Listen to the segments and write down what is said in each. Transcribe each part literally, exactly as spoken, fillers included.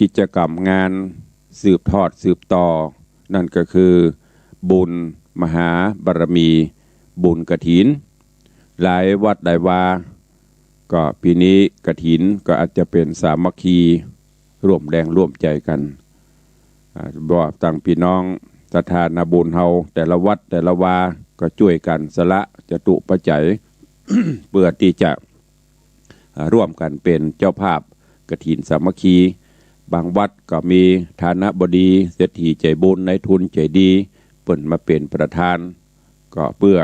กิจกรรมงานสืบทอดสืบต่อ นั่นก็คือบุญมหาบารมี บุญกฐิน หลายวัดหลายวา ก็ปี๋นี้กฐินก็อาจจะเป๋นสามัคคี ร่วมแรงร่วมใจ๋กั๋น อ่า บ่ตังพี่น้องศรัทธานาบุญเฮาแต่ละวัดแต่ละวา ก็จ้วยกั๋นสละจตุปัจจัย เปื้อตี้จะ อ่า ร่วมกั๋นเป๋นเจ้าภาพกฐินสามัคคี บางวัดก็มีฐานบดี เศรษฐีใจ๋บุญ นายทุนใจ๋ดี เปิ้นมาเป๋นประธาน ก็เปื้อ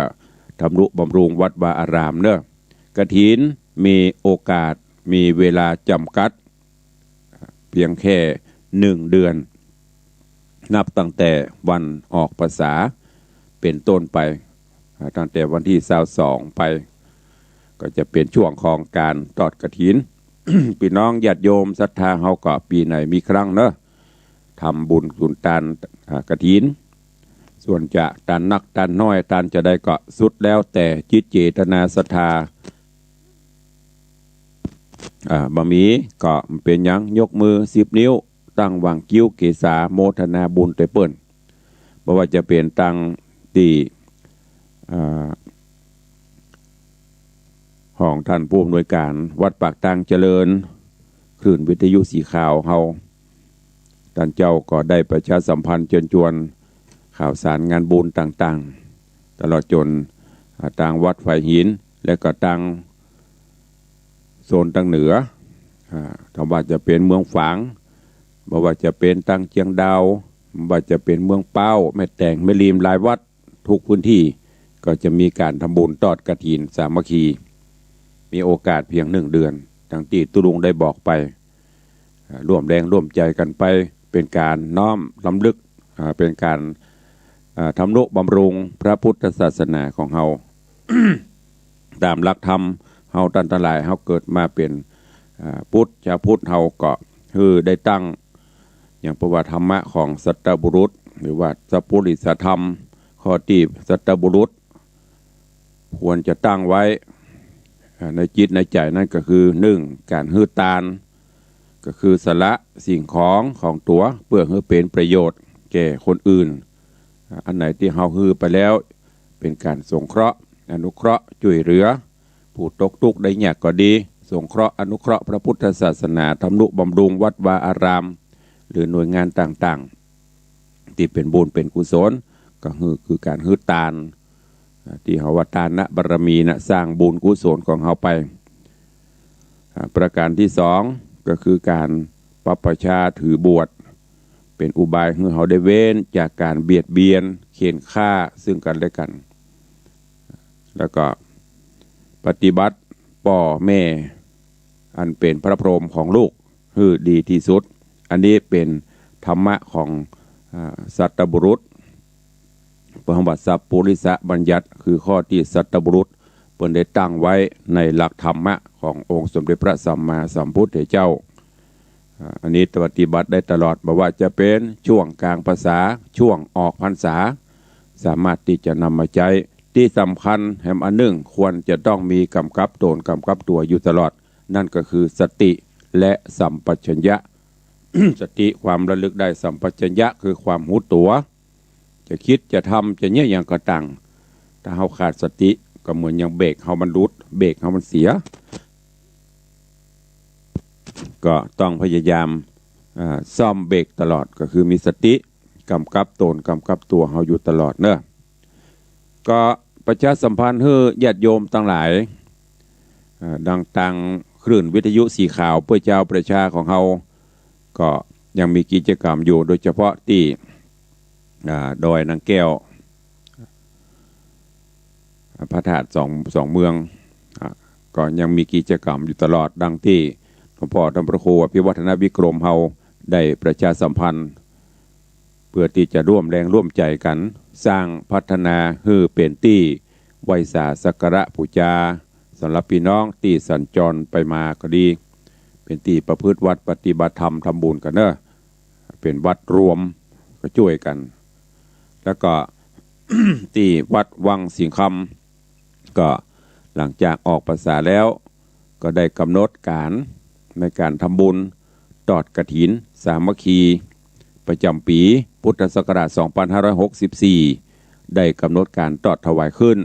ทำนุบำรุงวัดวาอารามเนาะ กฐินมีโอกาส มีเวลาจ๋ำกัด เพียงแค่หนึ่งเดือน นับตั้งแต่วันออกพรรษาเป๋นต้นไป อ่า ตั้งแต่วันตี้ซาวสองไป ก็จะเป๋นช่วงของก๋านทอดกฐิน พี่น้องญาติโยมศรัทธาเฮาก็ปี๋ไหนมีครั้งเนาะ ทำบุญสุนตาน อ่า กฐิน ส่วนจะตานนักตานน้อย ตานจะใดก็สุดแล้วแต่จิตเจตนาศรัทธา อ่า บ่มีก็บ่เป๋นหยัง ยกมือสิบนิ้ว ตั้งหว่างคิ้วเกศา โมทนาบุญตวยเปิ้น บ่ว่าจะเป๋นตังตี้ อ่า ห้องต้านผู้อำนวยก๋านวัดปากตางเจริญ คลื่นวิทยุสีขาวเฮา ต้านเจ้าก็ได้ประชาสัมพันธ์เจิญจวนข่าวสารงานบุญต่างๆ ตลอดจ๋น อ่า ตางวัดฝายหิน และก็ตางโซนตางเหนือ อ่า ถ้าว่าจะเป๋นเมืองฝาง บ่ว่าจะเป๋นตางเจียงดาว บ่ว่าจะเป๋นเมืองป๊าว แม่แตง แม่ริม หลายวัด ทุกพื้นตี้ก็จะมีก๋านทำบุญทอดกฐินสามัคคี มีโอกาสเพียงหนึ่งเดือน ดังตี้ตุ๊ลุงได้บอกไป อ่า ร่วมแรงร่วมใจ๋กั๋นไป เป๋นก๋านน้อมรำลึก อ่า เป๋นก๋าน อ่า ทำนุบำรุงพระพุทธศาสนาของเฮา ต๋ามหลักธรรม เฮาต้านตังหลาย เฮาเกิดมาเป๋น อ่า พุทธ ชาวพุทธเฮาก็หื้อได้ตั้ง อย่างเปิ้นว่าธรรมะของสัตบุรุษ หรือว่าสัพปุริสธรรม ข้อตี้สัตบุรุษควรจะตั้งไว้ อ่า ในจิตในใจ๋นั้นก็คือ หนึ่ง ก๋านหื้อตาน ก็คือสละสิ่งของของตั๋วเปื้อหื้อเป๋นประโยชน์แก่คนอื่น อ่า อันไหนตี้เฮาหื้อไปแล้วเป๋นก๋านสงเคราะห์ อนุเคราะห์ จ้วยเหลือ ผู้ตกตุ๊กข์ได้ยากก็ดี สงเคราะห์อนุเคราะห์พระพุทธศาสนา ทำนุบำรุงวัดวาอาราม หรือหน่วยงานต่างๆ ตี้เป๋นบุญเป๋นกุศล ก็คือ คือก๋านหื้อตาน อ่า ตี้เฮาว่าตานบารมีนะ สร้างบุญกุศลของเฮาไป อ่า ประก๋านตี้สองก็คือก๋านปรับประชาถือบวช เป๋นอุบายหื้อเฮาได้เว้นจากก๋านเบียดเบียนเข่นฆ่าซึ่งกั๋นและกั๋น แล้วก็ปฏิบัติป้อแม่อันเป๋นพระพรหมของลูกหื้อดีตี้สุด อันนี้เป๋นธรรมะของ อ่า สัตบุรุษ เปิ้นว่าสัพปุริสบัญญัติ คือข้อตี้สัตบุรุษเปิ้นได้ตั้งไว้ในหลักธรรมะขององค์สมเด็จพระสัมมาสัมพุทธเจ้า อ่า อันนี้ปฏิบัติได้ตลอด บ่ว่าจะเป๋นช่วงก๋างพรรษา ช่วงออกพรรษา สามารถตี้จะนำมาใจ๊ ตี้สำคัญแหมอันนึ่ง ควรจะต้องมีก๋ำกับต๋นก๋ำกับตั๋วอยู่ตลอด นั่นก็คือสติและสัมปชัญญะ สติความระลึกได้ สัมปชัญญะคือความฮู้ตั๋ว จะกึ๊ดจะทำจะเยียะหยังก็ต๋าง ถ้าเฮาขาดสติก็เหมือนอย่างเบรกเฮามันหลุด เบรกเฮามันเสีย ก็ต้องพยายาม อ่า ซ่อมเบรกตลอด ก็คือมีสติก๋ำกับต๋นก๋ำกับตั๋วเฮาอยู่ตลอดเนาะ ก็ประชาสัมพันธ์หื้อญาติโยมตังหลาย อ่า ดังตางคลื่นวิทยุสีขาวเปื้อจาวประชาของเฮา ก็ยังมีกิจกรรมอยู่ โดยเฉพาะตี้ อ่า ดอยนางแก้ว อ่า พระธาตุสอง สองเมือง อ่า ก็ยังมีกิจกรรมอยู่ตลอด ดังตี้หลวงพ่อท่านพระครูอภิวัฒนวิกรมเฮาได้ประชาสัมพันธ์ เปื้อตี้จะร่วมแรงร่วมใจ๋กั๋น สร้างพัฒนาหื้อเป๋นตี้ไหว้สาสักการะปู๋จา สำหรับปี้น้องตี้สัญจรไปมาก็ดี เป๋นตี้ประพฤติวัตรปฏิบัติธรรมทำบุญกั๋นเนาะ เป๋นวัดรวมก็จ้วยกั๋น แล้วก็ ตี้วัดวังสิงห์คำ ก็หลังจากออกพรรษาแล้ว ก็ได้ก๋ำหนดก๋านในก๋านทำบุญ ตอดกฐินสามัคคีประจ๋ำปี๋พุทธศักราชสองปันห้าร้อยหกสิบสี่ ได้ก๋ำหนดก๋านตอดถวายขึ้น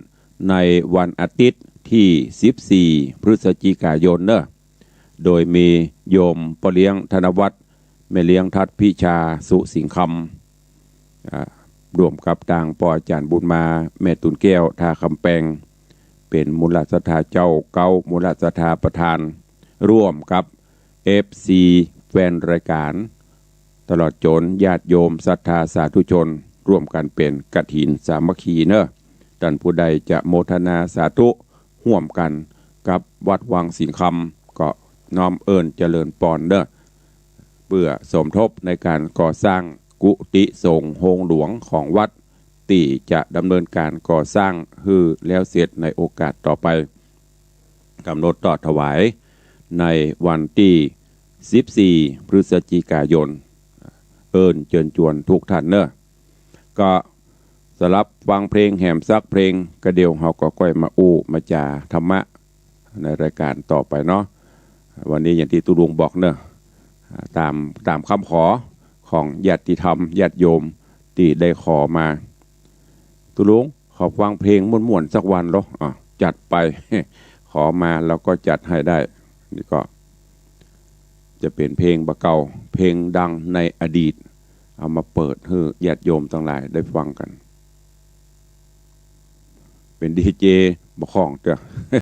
ในวันอาทิตย์ตี้สิบสี่พฤศจิกายนเนาะ โดยมีโยมป้อเลี้ยงธนวัฒน์ แม่เลี้ยงทัดพิชาสุสิงคำ อ่า ร่วมกับตางป้ออาจ๋ารย์บุญมา แม่ตูนแก้ว ท่าคำแปง เป๋นมูลศรัทธาเจ้าเก๊า มูลศรัทธาประธาน ร่วมกับ เอฟซี แฟนรายก๋าน ตลอดจ๋นญาติโยมศรัทธาสาธุชน ร่วมกั๋นเป๋นกฐินสามัคคีเนาะ ต้านผู้ใดจะโมทนาสาธุฮ่วมกั๋นกับวัดวังสิงคำ ก็น้อมเอิ้นเจริญปอนเนาะ เปื้อสมทบในก๋านก่อสร้างกุฏิสงฆ์โฮงหลวงของวัด ตี้จะดำเนินก๋านก่อสร้างหื้อแล้วเสร็จในโอกาสต่อไป ก๋ำหนดตอดถวายในวันตี้สิบสี่พฤศจิกายน เอิ้นเจิญจวนกู้ต้านเนาะ ก็สลับฟังเพลงแหมสักเพลง ก็เดี่ยวเฮาก็ก้อยมาอู้มาจ๋าธรรมะในรายก๋านต่อไปเนาะ วันนี้อย่างตี้ตุ๊ลุงบอกเนาะ ต๋าม ต๋ามกำขอของญาติธรรมญาติโยมตี้ได้ขอมา ตุ๊ลุงขอฟังเพลงม่วนๆสักวันลอ อ่ะ จัดไป ขอมาเฮาก็จัดหื้อได้ นี่ก็จะเป๋นเพลงบ่าเก่า เพลงดังในอดีต เอามาเปิดหื้อญาติโยมตังหลายได้ฟังกั๋น เป๋นดีเจบ่ค่องเตื้อ